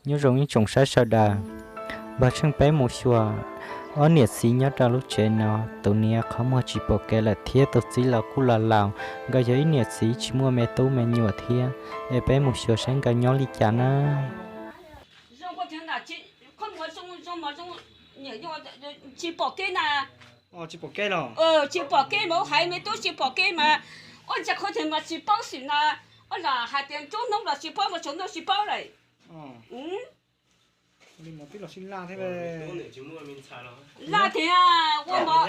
Nyob zoo ib tsoom saib sawv daws, npawg Tsheej peb mus xyuas ob niam txiv nyob rau lub tsev no, tus niam qhov muag tsis pom kev lawm thiab tus txiv los kuj los laus, nkawd yog ib niam txiv tsis muaj me tub me nyuam thiab, es peb mus xyuas saib nkawd nyob li cas na. Tsis pom kev na. Tsis pom kev los? Tsis pom kev mas hais me tub tsis pom kev mas, ua ntsia qhov twg mas tsis paub xwm na, ua lam hais tias nruab hnub los tsis paub mas tsaus ntuj tsis paub lawm. Laj thiab ua mov,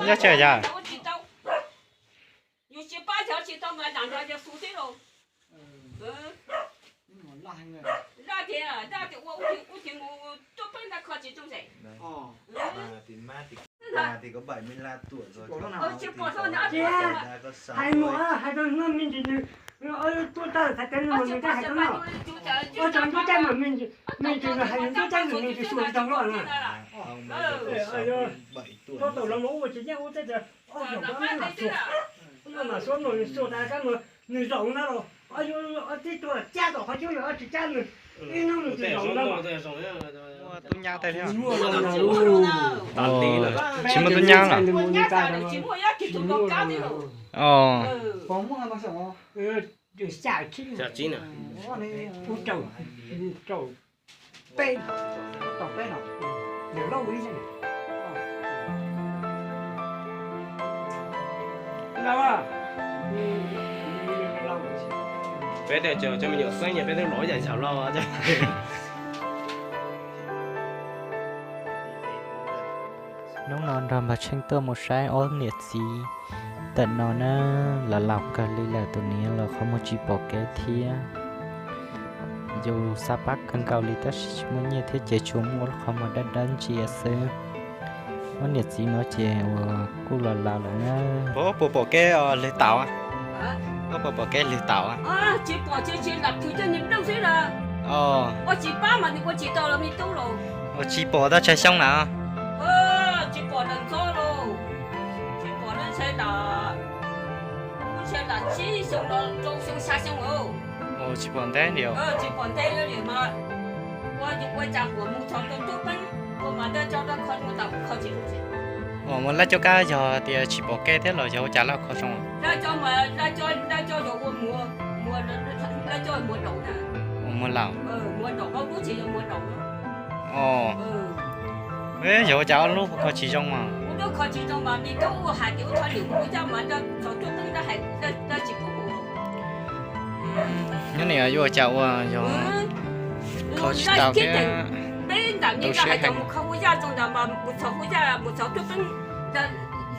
nyob tsis yog, yus tsis pab yog tsis tau mas lam nrog yog xu xwb lauj. Laj tias, laj tias ua ub ces mus tuaj peb nta kho tsis zoo xwb. Hais mus hais rau no me ntsis nws tuaj tawm xav teb no mas nws hais rau no, ua tau ntuj caij mas me ntsis nws hais ntuj caij mas me ntsis xu tsis tau luaj na. Tuaj tau los mus ua tsis yeej ua tej tias ob yog mam xua, mam xua mas nws xua tas kab mas nws zaum na los, ob yus ob tib tuaj cab tom qhov cub yog ob tsis cab nws, ib hnub nws tsis zaum na. Tub nyab tej thiab. Tsis muaj tub nyab los? Peb cov me nyuam xeeb ces peb twb los yam ntshav loj. Hnub no nrog npawg Tsheej tuaj mus saib ob niam txiv tawm no na, los laus kawg li lawm, tus niam los qhov muag tsis pom kev thiab. Yus xav pab kawg nkaus li tab sis tsis muaj nyiaj thiab ces tsuas muaj lub qhov muag dawb dawb ntsia xwb. Ob niam txiv no ces uas kuj los laus lawm na. Puas pom kev lwg taus? Puas pom kev lwg taus? Tsis pom, tsis lam thwv coj nws nplooj xwb na. Ua tsis pab mas nws ua tsis tau los me tub los. Ua tsis pom tau tsawg xyoo na? Tsis pom lawm ntxov los, tsis pom lawm ntshe lam, ntshe lam tsib xyoo los rau xyoo xya xyoo os. Tsis pom ntev li. Tsis pom ntev li mas ua, ua cas huam mus txog rau tuaj peeb, ua mas dab coj dab kho mus ntam kho tsis zoo. Ua mus laj coj kab yog tias tsis pom kev thiab los yog ua cas laj kho zoo? Laj coj mas, laj coj yog ua muag, muag, laj coj muag daum na. Muag laus. Muag daum, lub tsis yog muag daum. Yog ua cas ob lub kho tsis zoo mas? Ua lub kho tsis zoo mas me tub hais tias ua txhob niam mus ua yaj mas txog tuaj peeb dab hais dab tsis pub mus. Nyob nim yuav ua cas ua yog kho tsis tau thiab. Peb nram me dab hais tias mus kho hu yaj zoo ntawd mas mus txog hu yaj mus txog tuaj peeb,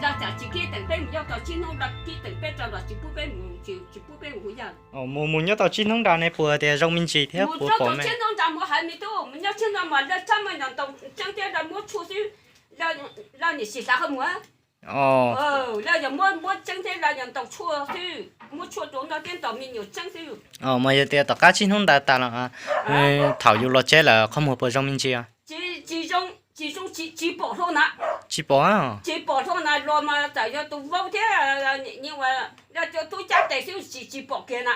dab cas tsis kiv teem peb mus nyob tau tsib hnub dab kiv teem peb rau los tsis pub peb mus, tsis pub peb mus hu yaj. Mus mus nyob tau tsib hnub nrad ne puas tias zoo me ntsis thiab puas pom me? Tsib hnub nrad mus hais me tub mus nyob tsib hnub mas dab tsab mas nyuam ntaus tseeb thiab dab muab tshuaj xwb, dab niam sim xav qhov muag. Dab yog muab muab tseeb thiab dab nyuam ntaus tshuaj xwb, muab tshuaj rau noj thiab ntaus me nyuam tseeb xwb. Mas yog tias tom qab tsib hnub ntawd tas los, thaum yus los tsev lawm qhov muag puas zoo me ntsis? Tsis zoo, tsis zoo, tsis pom hlo na. Tsis pom. Tsis pom hlo na los mas txawm yog tus vauv thiab, dab cov tub cab tes xwb tsis, tsis pom kiag na.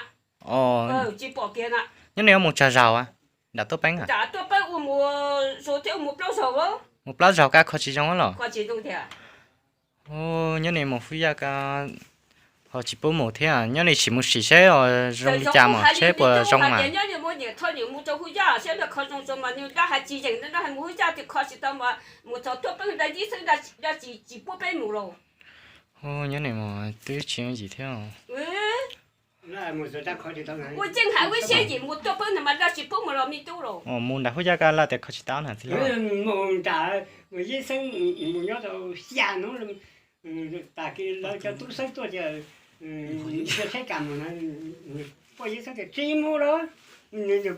Tsis pom kiag na. Nyob ne mus tsag zaus nram tuaj peeb? Nram tuaj peeb ua mus zaus thiab ua mus plaub zaug. Mus plaub zaug kab kho tsis zoo los? Kho tsis zoo tiag. Nyob ne mus hu yaj kab ho tsis pub mus thiab, nyob ne tsis mus sim seb zoo li cas mas seb puas zoo mas. Nyob ne mus niam thoj niam mus rau hu yaj seb dab kho zoo tso mas nws dab hais tsis yeem, dab hais mus hu yaj tias kho tsis tau mas mus txog tuaj peeb dab yib xwb, dab tsis, tsis pub peb mus los. Nyob ne mus twb tsis yooj yim thiab. Ua yeej hais ua siab yim mus tuaj peeb no mas dab tsis pub mus los me tub los. Mus nram hu yaj kab laj tias kho tsis tau na txiv los? Mus nram, mus yib xeeb mus nyob tau xya hnub, tas kiag lawv cov tub xeeb tuaj tias, ua tsheb kam mus na, poj yib xeeb tias tsis mus los,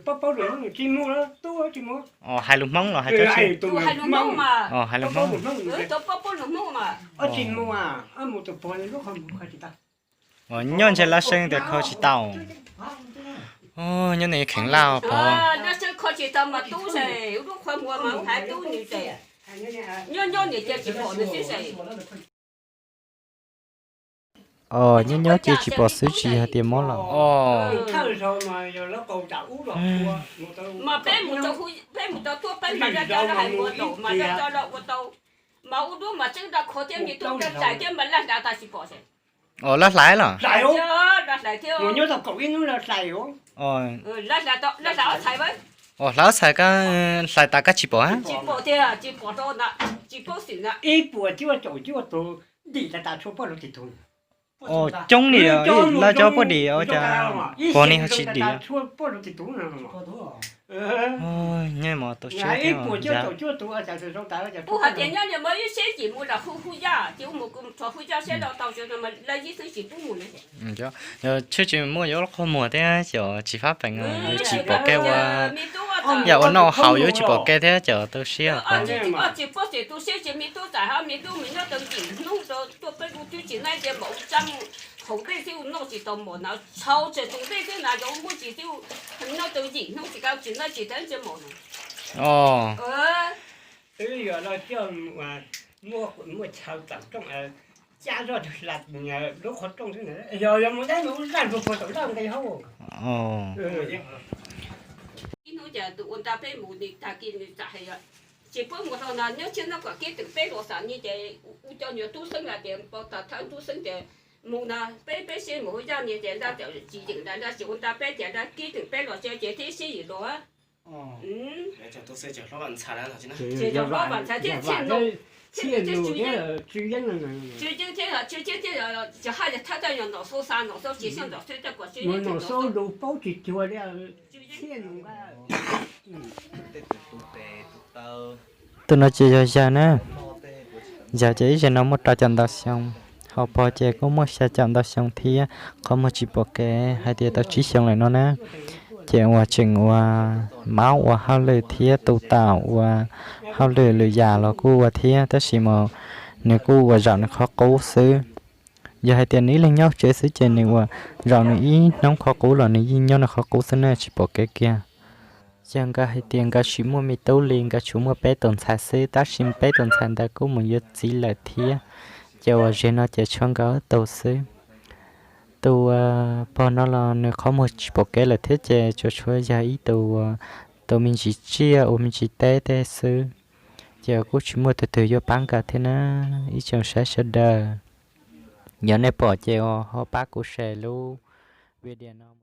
paub paub lus Hmoob tsis mus los, tub tsis mus. Hais lus Hmoob los hais cov tsheb? Hais lus Hmoob mas. Hais lus Hmoob. Tsis mus, mus tus pog lub qhov muag kho tsis tau. Nyob ntshe lab seeb tias kho tsis tau. Nyob ne kheev laj pog. Lab seeb kho tsis tau mas tub se, lub qhov muag mas hais tub nws se. Nyob nyob niam cia tsis pom nws xwb se. Os, nyob nyob ces tsis pom xwb tsis hais tias mob los. Os, mas peb mus rau, peb mus rau tuaj peb mas laj rau hais mus rau mas laj rau los ua tau, mas ua duab mas tseeb rau khov thiab me tub rau hlais thiab mas laj hlais tas tsis pom. Os, laj hlais los? Laj hlais thiab. Os, hlais ob txhais kab, hlais tas kab tsis pom. Tsis pom tiag, tsis pom rau ntawd, tsis paub xwm ntawd. Ib puas cuaj caum cuaj tus dim tas tas txhua poj lub tim tus. Os, coob li, lawv cov poj dim ua cas pog ne ho tsis dim. Nyob mos tau siab thiab. Kuv hais tias nyob li mas ib seb tsis mus los hu hu yaj, ces mus rho hu yaj seb los tau tsis tau mas lawv ib xwb tsis pub mus. Tsheb tsis muaj yuav qhov muag thiab cov tsis fab peem, yuav tsis pom kev ua, yam ua noj haus yuav tsis pom kev thiab cov tu siab. Tsis pom kev tu siab ces me tub txais hab me tub mas nyob tau yim hnub rau tuaj peb kuv twb tsis nab ces maum tsa haus dej xwb noj tsis tau mos na, tshau tseem tus dej xwb na, cov muaj tsis xwb noj tau yim hnub tsis kav tsis nab tsis thab ntsej maum na. Os. Twb yog los coj muaj chaw tawm rooj, cab zoj lub qhov rooj xwb na, yog yog mus dab mus laj mus puag tom laj nqe hauv. Ib hnub ces tus ua nta peb mus ni tag kis nws txawm hais tias, tsis pub mus hlo no, nyob tshiab no kom kiv twm peb los xav ni ces ua cov nyuag tub xeeb hais tias npau taws thawb tub xeeb ces mus no peb peb sib mus hu yaj ni ces nta txawm tsis yeem nta, nta tsis ua nta peb ces nta kiv twm peb los tsev ces thiaj sib yim los. Ces cov hlob vam txhais thiaj txhiaj nus, tsis yeej thiab, tsis yeej thiab, tsis yeej thiab, cov haj yam thawb tej yog nom xau xa nom xau tsis xyoj ntawm xwb tej kuam tsis yeej nom xau lus paub tsis cuag li. Tus no ces yog yawg na, yawg ces ib zig no muaj rau caum ntau xyoo, ho pog ces kuj muaj xya caum ntau xyoo thiab, qhov muag tsis pom kev hais tias tau tsib xyoo lawm no na. Ces uas tseem uas maub ua hauj lwm thiab tu taum ua hauj lwm lwm yam los kuj ua thiab, tab sis mas nws kuj ua zaum nws qhov qub xwb. Yog hais tias nws ib leeg nyob tsev xwb ces nws ua zaum nws ib hnub qhov qub los nws yeej nyob nws qhov qub xwb na, tsis pom kev kiag. Yog nkawd hais tias nkawd tsis muaj me tub li, nkawd tsuas muaj peb tus ntxhais xwb, tab sis peb tus ntxhais ntawd kuj mus yuav txiv lawm thiab, ces uas zig no ces tshuav nkawd tus xwb. Tus pog no los nws qhov muag tsis pom kev lawm thiab ces tsuas tshuav yog ib tus, tus me ntsis tsiaj ua me ntsis teb tej xwb, ces kuj tsis muaj tus twg yuav pab nkawd thiab na. Ib tsoom saib sawv daws, yog nej pom ces ho pab kuv share lub video no.